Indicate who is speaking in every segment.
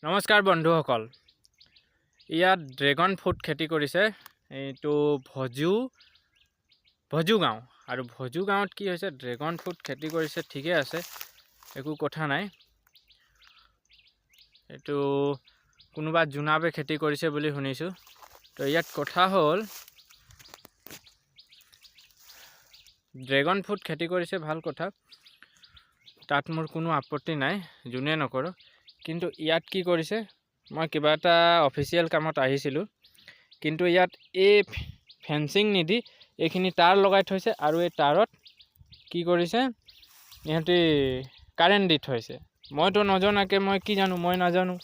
Speaker 1: নমস্কাৰ বন্ধুসকল, ইয়াত ড্ৰেগন ফ্ৰুট খেতি কৰিছে। এইটো ভজু গাঁও আৰু ভজু গাঁৱত কি হৈছে, ড্ৰেগন ফ্ৰুট খেতি কৰিছে। ঠিকে আছে, একো কথা নাই। এইটো কোনোবা জোনাবে খেতি কৰিছে বুলি শুনিছোঁ। তো ইয়াত কথা হ'ল, ড্ৰেগন ফ্ৰুট খেতি কৰিছে, ভাল কথা, তাত মোৰ কোনো আপত্তি নাই, যোনে নকৰক। কিন্তু ইয়াত কি কৰিছে, মই কিবা এটা অফিচিয়েল কামত আহিছিলোঁ, কিন্তু ইয়াত এই ফেঞ্চিং নিদি এইখিনি তাঁৰ লগাই থৈছে আৰু এই তাঁৰত কি কৰিছে, ইহঁতি কাৰেণ্ট দি থৈছে। মইতো নজনাকৈ, মই কি জানো, মই নাজানো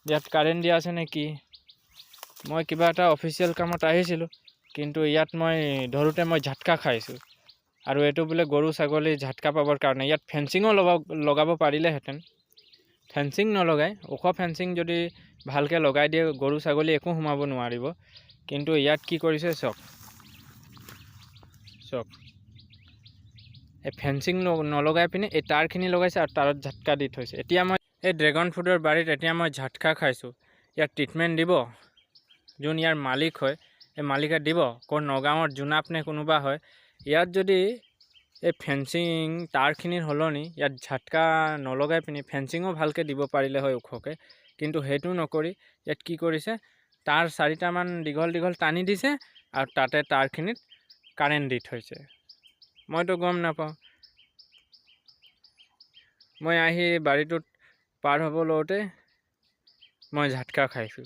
Speaker 1: ইয়াত কাৰেণ্ট দিয়া আছে নে কি। মই কিবা এটা অফিচিয়েল কামত আহিছিলোঁ, কিন্তু ইয়াত মই ধৰোঁতে মই ঝাটকা খাইছোঁ। আৰু এইটো বোলে গৰু ছাগলী ঝাটকা পাবৰ কাৰণে। ইয়াত ফেঞ্চিঙো লগাব পাৰিলেহেঁতেন, ফেঞ্চিং নলগাই। ওখ ফেঞ্চিং যদি ভালকৈ লগাই দিয়ে, গৰু ছাগলী একো সোমাব নোৱাৰিব। কিন্তু ইয়াত কি কৰিছে চাওক, চাওক, এই ফেঞ্চিং নলগাই পিনে এই তাঁৰখিনি লগাইছে আৰু তাঁৰত ঝাটকা দি থৈছে। এতিয়া মই এই ড্ৰেগন ফ্ৰুটৰ বাৰীত এতিয়া মই ঝাটকা খাইছোঁ। ইয়াত ট্ৰিটমেণ্ট দিব যোন ইয়াৰ মালিক হয়, এই মালিকে দিব। ক'ৰ নগাঁৱৰ জোনাপ নে কোনোবা হয়। ইয়াত যদি এই ফেঞ্চিং তাঁৰখিনিৰ সলনি ইয়াত ঝাটকা নলগাই পিনি ফেঞ্চিঙো ভালকৈ দিব পাৰিলে হয় ওখকৈ, কিন্তু সেইটো নকৰি ইয়াত কি কৰিছে, তাঁৰ চাৰিটামান দীঘল দীঘল টানি দিছে আৰু তাতে তাঁৰখিনিত কাৰেণ্ট দি থৈছে। মইতো গম নাপাওঁ। মই আহি বাৰীটোত পাৰ হ'ব লওঁতে মই ঝাটকা খাইছোঁ।